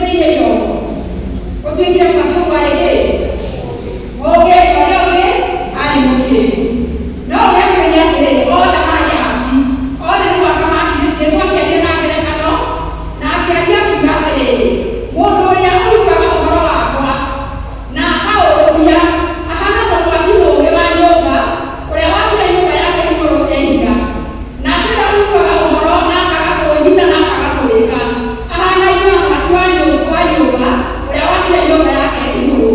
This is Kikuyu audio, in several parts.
Ũtuĩkĩrĩire irongo. Ũtuĩkire mwaki ũguo arĩ kĩ? Mũũgĩ, ũrĩa ũngĩ arĩ mũkĩgu. No ũrĩa kĩũria nĩ atĩrĩrĩ, othe marĩ aki. Othe nĩ gwaka maakire. Jesu akĩaria na ngerekano, na akĩaria akiuga atĩrĩrĩ, mũndũ ũrĩa ũiguaga ũhoro wakwa na akaũrũmia, ahana ta mwaki mũũgĩ wa nyũmba, ũrĩa waakire nyũmba yake igũrũ rĩa ihiga. Nake ũrĩa ũiguaga ũhoro na akaaga kũũnyita na akaaga kũwĩka, ahanaine na mwaki wa nyũmba, ũrĩa waakire nyũmba yake igũrũ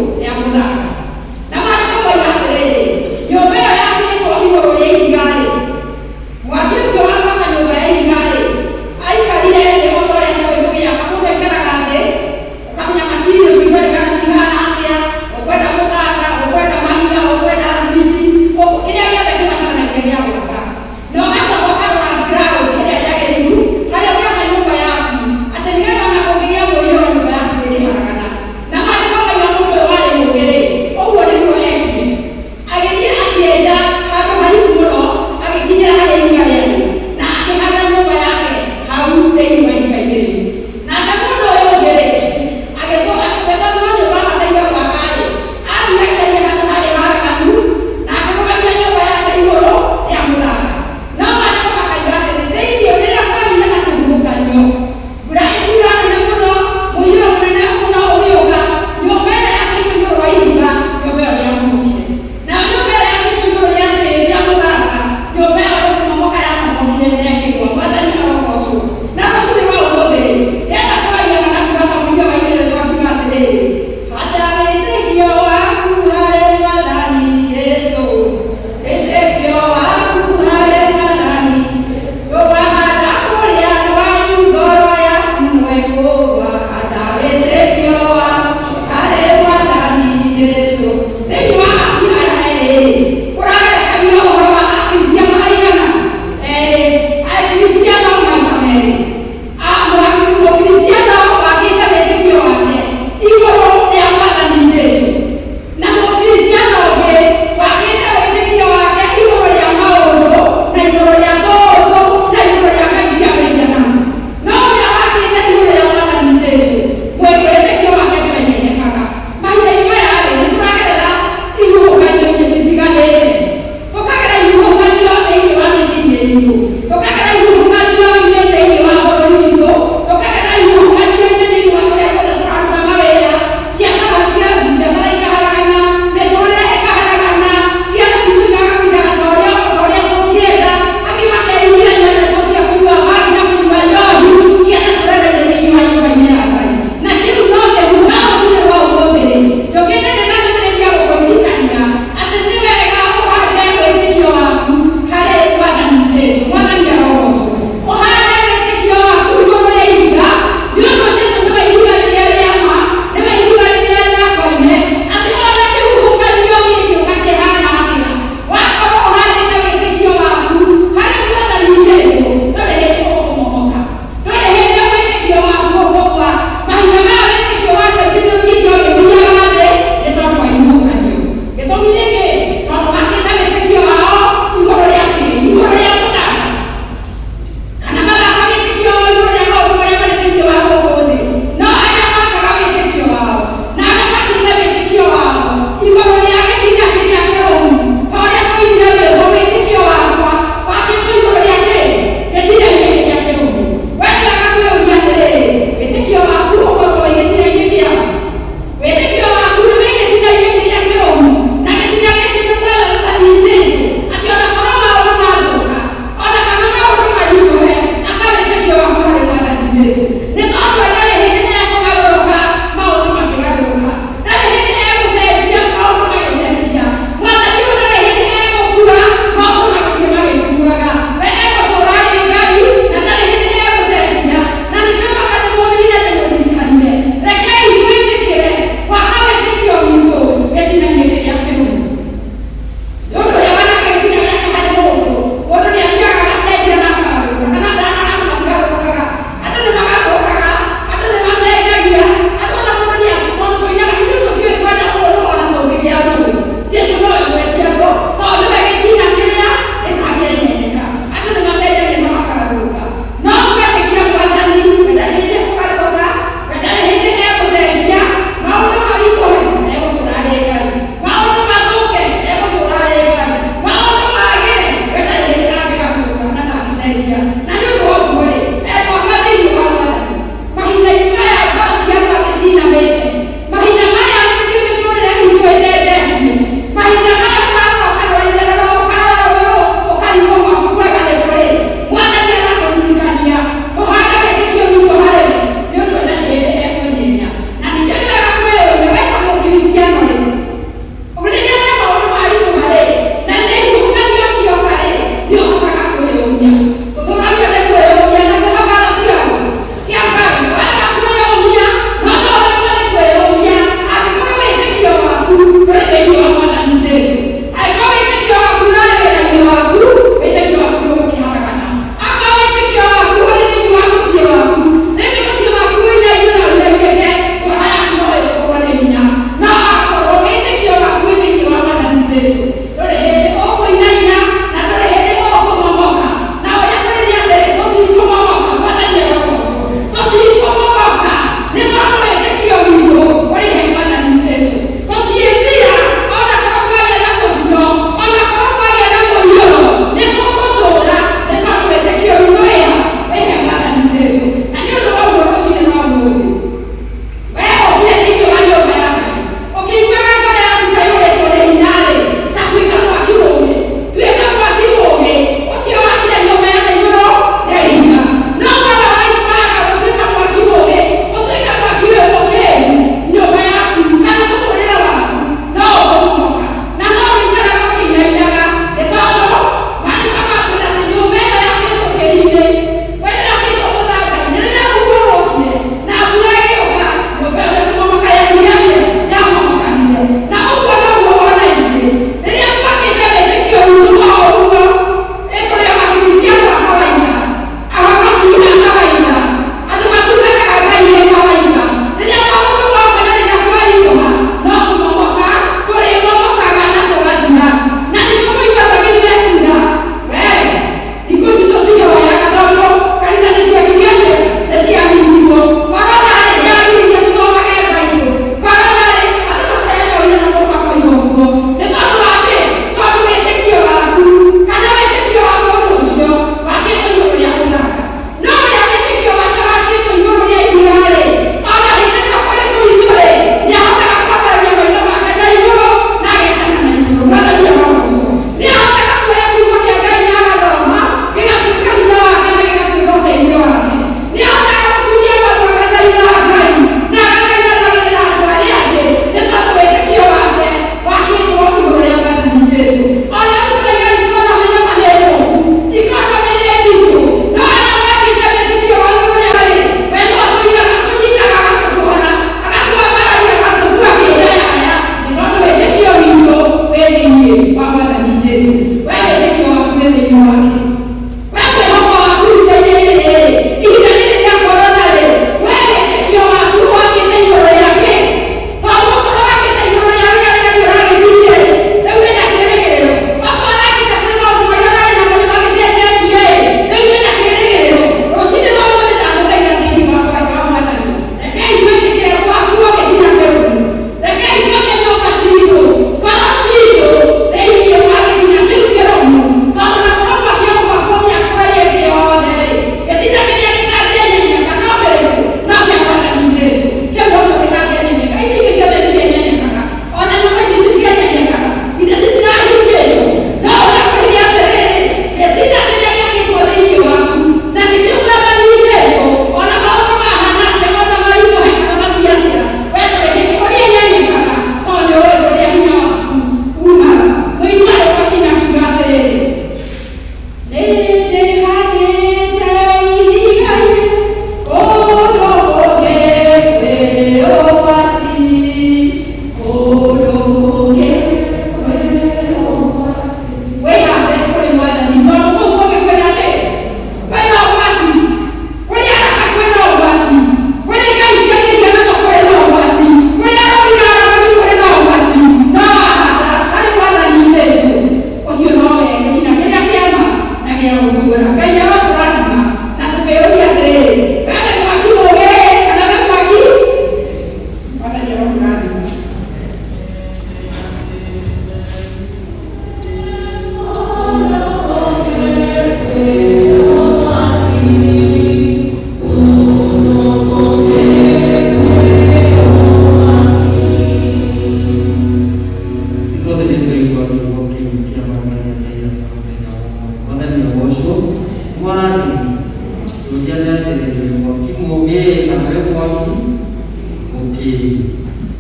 Mũkĩgu.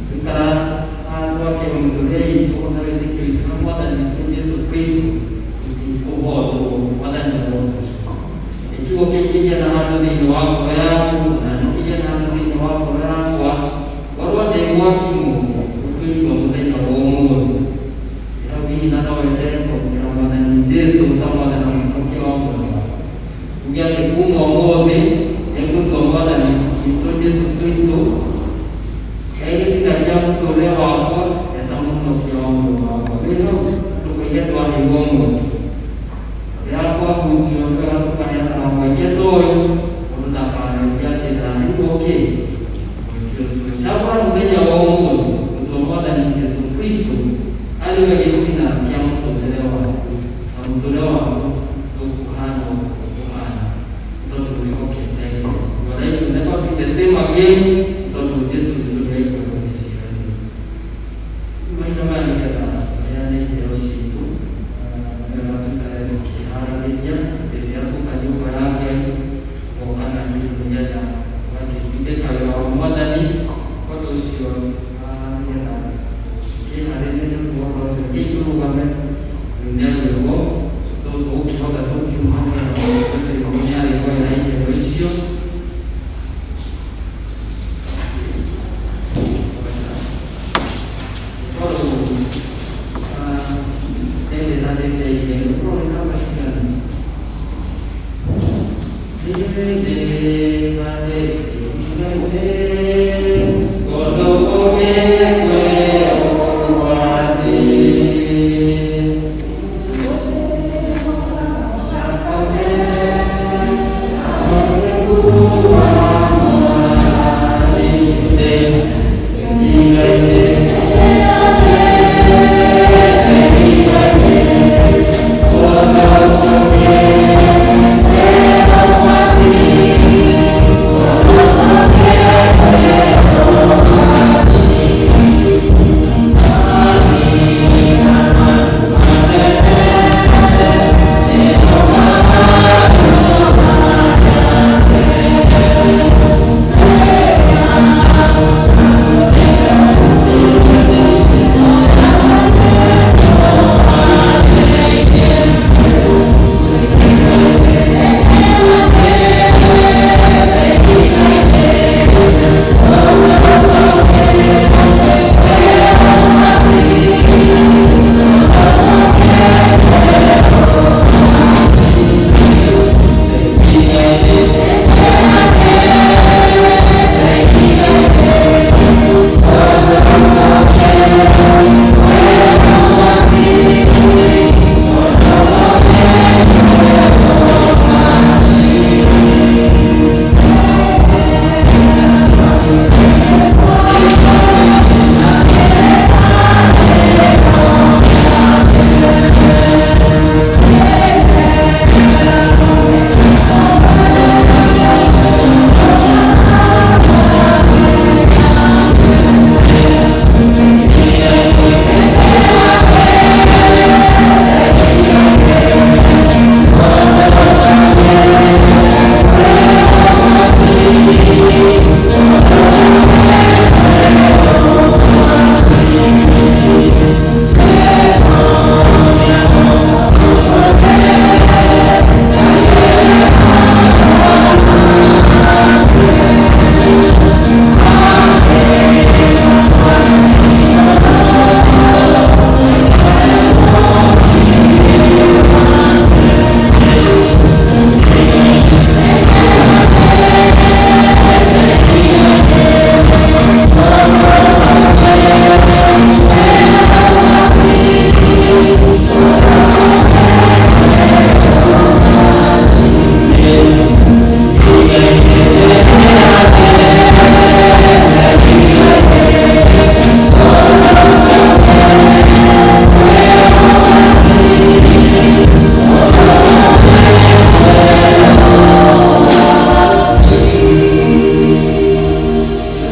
Tũikara twake mĩtũrĩre itũ na wĩtĩkio witũ na Mwathani witũ Jesu Kristo, tũtikũhotwo. Mwathani arogocwo. Kiugo kĩu kĩgĩe na handũ thĩinĩ wa ngoro yaku, na niĩ kĩgĩe na handũ thĩinĩ wa ngoro yakwa. Ngorwo ndĩ mwaki mũũmũ, gũtua itua mũthenya wa ũmũthĩ. Hau hihi na no wende kwamũkĩra Mwathani Jesu ta Mwathani na Mũhonokia wa muoyo waku. Uge atĩ kuma ũmũthĩ nĩngũtua Mwathani witũ Jesu Kristo e gĩtina kĩa mũtũrĩre wakwa eta Mũhonokia wa muoyo wakwa. Wĩ hau tũkoige twaheirwo mweke. Rĩrĩa kwahunjio nĩ wega tũkaheanaga mweke ta ũyũ mũndũ ndakanoige atĩ ndaheirwo kĩ mweke ũcio. Cagũra mũthenya wa ũmũthĩ gũtua Mwathani Jesu Kristo arĩ we gĩtina kĩa mũtũrĩre waku, na mũtũrĩre waku ndũkũhana ũguo ũhana nĩ tondũ wĩhokete Ngai. Your life will never be the same again nĩ tondũ Jesu witũ nĩaiguaga meciria. Rĩu mahinda maya nĩgetha tũheane iheo citũ, nĩ wega tũikare tũkĩharanĩria atĩ rĩrĩa tuoka nyũmba ya Ngai, tũgoka na kĩndũ nĩgetha tũgakĩtindĩka wĩra wa Mwathani. Ũndũ ũcio nĩgetha tũkĩharĩrie nĩ ũndũ wa ũhoro ũcio, rekei tũrũgame tũine rwĩmbo tũgũkĩhota tũkiuma nĩgetha mũrũgamĩrĩri nĩarĩhoera iheo icio.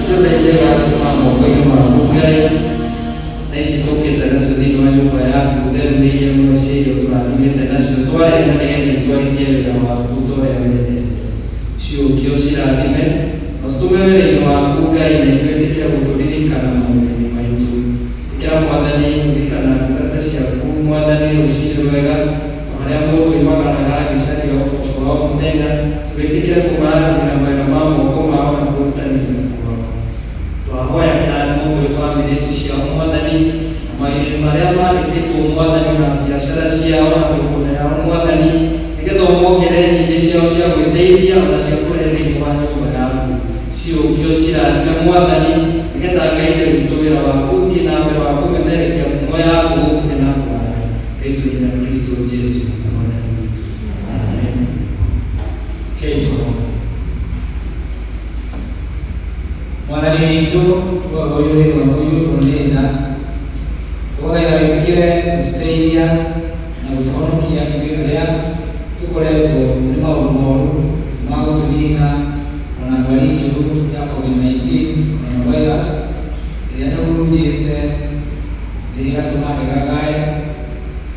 Ciothe njega ciumaga moko-inĩ maku Ngai, na ici tũkĩte nacio thĩinĩ wa nyũmba yaku theru nĩ iria mũno cia iria ũtũrathimĩte nacio, twarehe na nĩgetha itwarithie wĩra waku ta ũrĩa wendete. Ciũke ũcirathime, na ũcitũme wĩra-inĩ waku Ngai, na ithuĩ ĩtĩkĩre gũtũra Twahoya kĩrathimo kwĩ bamĩrĩ ici ciao Mwathani, na mawĩra marĩa mandĩkĩtwo Mwathani, na biacara ciao na mĩgũnda yao Mwathani, nĩgetha ũmongerere nyingĩ ciao cia gwĩteithia ona cia kũrehe thĩinĩ wa nyũmba yaku. Ciũkio cirathime Mwathani, nĩgetha Ngai Ithe witũ wĩra waku ũthiĩ na mbere wa kũmemerekia ngumo yaku gũkuhĩ na kũraya. Rĩĩtwa-inĩ rĩa Kristo Jesu Mwathani witũ. Amen. Rekei tũhoe. Mwathani witũ, we ũiyũrĩrwo ũiyũrwo nĩ tha, twagũthaitha wĩtĩkĩre gũtũteithia na gũtũhonokia ithuĩ arĩa tũkoretwo nĩ maũndũ moru ma gũtũnina ona ndwari njũru ya COVID-19 coronavirus ĩrĩa ĩhurunjĩte thĩ ĩgatũma ĩgagae,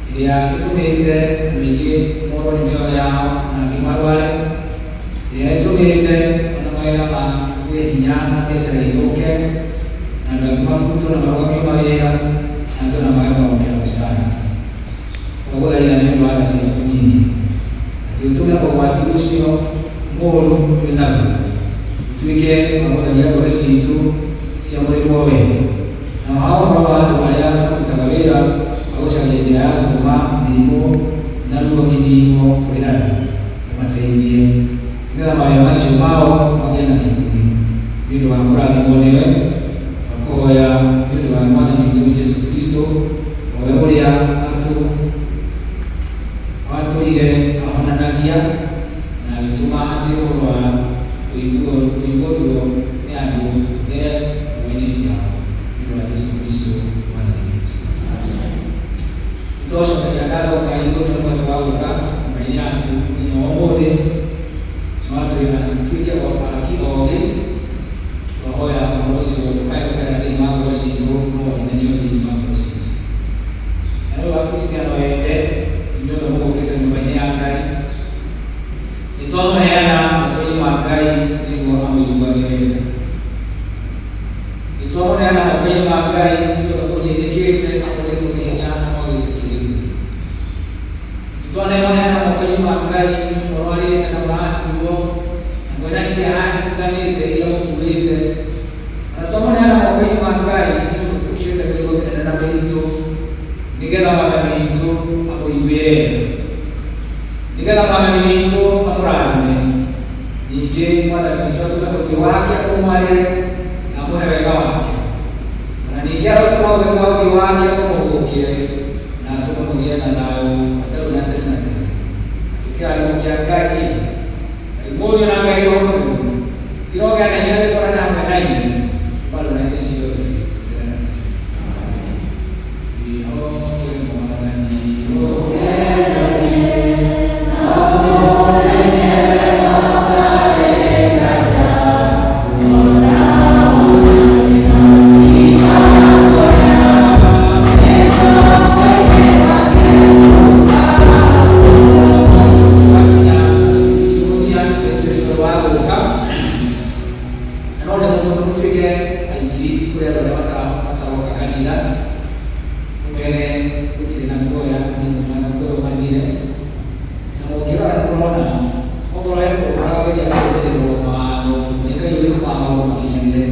ĩrĩa ĩtũmĩte andũ aingĩ morwo nĩ mĩoyo yao na angĩ marware, ĩrĩa ĩtũmĩte ona mawĩra mage hinya na biacara ithũke, na andũ angĩ mabutwo na marũgamio mawĩra, na angĩ ona mage kwamũkĩra mũcara. Twagũthaitha nĩ ũndũ wa tha ciaku nyingĩ, atĩ ũtũme ũgwati ũcio mũũru twĩ naguo ũtuĩke wa gũtheria ngoro ciitũ ciamũrĩrwo wee. Nao ha ũhoro wa andũ arĩa marutaga wĩra wa gũcaria njĩra ya gũtũma mĩrimũ na ruo ininwo kũrĩ andũ, ũmateithie, nĩgetha mawĩra macio mao magĩe na kĩguni. Nĩ ũndũ wa kũrathimwo nĩwe, twakũhoya nĩ ũndũ wa Mwathani witũ Jesu Kristo, o we ũrĩa watũire ahonanagia na agĩtũma atĩ ũhoro wa kũigua ruo nĩ andũ ũthere ngoro-inĩ ciao, nĩ ũndũ wa Jesu Kristo Mwathani witũ. Nĩ twacokagia ngatho Ngai gũtũhe mweke wa gũka nyũmba-inĩ yaku mũthenya wa ũmũthĩ. Nĩ watwĩra tũtuĩke o aki ogĩ. Twahoya ũhoro ũcio ndũkae kũehera thĩinĩ wa ngoro citũ no wahithanio thĩinĩ wa ngoro citũ. Na rĩu Akristiano ende, inyuothe mũgũkĩte nyũmba-inĩ ya Ngai, nĩ twamũheana moko-inĩ ma Ngai nĩguo amũiguagĩre tha. Nĩ twamũneana moko-inĩ ma Ngai inyuothe mũthĩnĩkĩte na mũrĩtwo nĩ hinya na mwagĩte kĩĩrĩgĩrĩro. Nĩ twaneana moko-inĩ ma Ngai inyuĩ mũrwarĩte na mũraturwo na mwĩna cieha itiganĩte iria mũkuĩte. Ona twamũneana moko-inĩ ma Ngai inyuĩ mũtikuĩte mĩrigo mĩnene na mĩritũ, nĩgetha Mwathani witũ amũiguĩre tha. Nĩgetha Mwathani witũ amũrathime. Ningĩ Mwathani witũ atũme ũthiũ wake ũmwarĩre na amũhe wega wake. Ona ningĩ arotũma ũtheru wa ũthiũ wake ũmũhũgũkĩre na atũme mũgĩe na thayũ wa tarĩu na tene na tene. Nakĩo kĩrathimo kĩa Ngai Ithe, Ngai Mũriũ na Ngai Roho Mũtheru kĩrogĩa na inyuĩ na gĩtwarane hamwe na inyuĩ kuuma rĩu na hĩndĩ ciothe tene na tene. Wĩhoke Mwathani rũgendo-inĩ, na ũmũmenyere atarĩ nganja, ona mathĩna tiga kuoya, mĩgongo-inĩ wake Twakinya citũ mũthia, thengiũ nĩ tondũ wa gũka. Na no ndĩmũtũme mũtuĩke ainjilisti kũrĩ andũ arĩa mataroka kanitha, mũmere gũtirĩ na guoya nĩ ngoro mathire. Na mũngĩrora nĩ mũrona okorwo he kũndũ tũrageria kũrũmĩrĩrwo mawatho tondũ nĩ Ngai ũgĩtũmaga maũndũ makinyanĩre,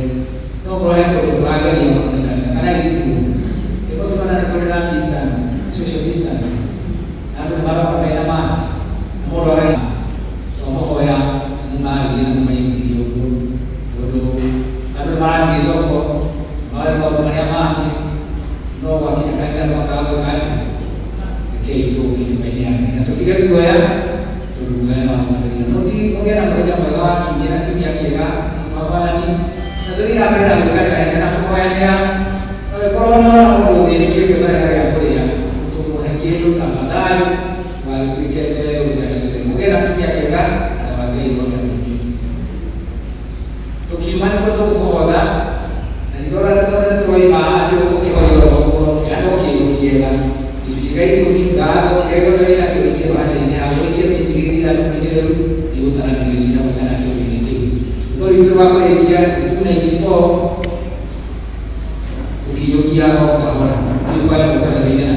no okorwo he kũndũ tũrageria mũno nĩ kanitha, kana ĩ tiguo? Nĩguo tũrona nĩ kũrĩ na distance, social distance, na andũ nĩ maroka mena mask, na mũndũ akaiga twamũhoya mũmarĩrie na mũmaiguithie ũguo, tondũ andũ nĩ marathiĩ thoko, magathiĩ maũndũ marĩa mangĩ, no gwakinya kanitha andũ makaga gwĩka atĩa? Rekei tũũke nyũmba-inĩ ya Ngai na tũtige guoya, tondũ guoya nĩ wa gũtũrira. Mũgĩe na mũthenya mwega wa kiumia na kiumia kĩega wa Mwathani, na tũthiĩ na mbere na gwĩkanĩra hinya na kũhoyanĩra. Ũngĩkorwo nĩ wona mũndũ ũthĩnĩkĩte ũtarĩ na gĩa kũrĩa, tũmũhe kĩndũ tafadhali, ndũgagĩtuĩke nĩweyũrĩra ciothe. Mũgĩe na kiumia kĩega na tha wa Ngai ũrogĩa na inyuĩ. Tũkiuma nĩguo tũgũkũhotha, na ti tondũ atĩ tondũ nĩtũroima atĩ ũgũkĩhorio oro ũguo, kana no kĩndũ kĩega. Gĩcunjĩ gĩa ikũmi, ngatho, kĩrĩa gĩothe wĩ nakĩo ũikie mbaca-inĩ haku, ũikie mĩthigiti ithandũkũ-inĩ rĩu, nĩũgũtaranĩrio cia kũigana kĩũndũ-inĩ kĩu. Rwĩmbo rwitũ rwa kũrĩkia nĩ 294, gũkinyũkia o kahora. Rĩu kwaya mũkwenda tũine na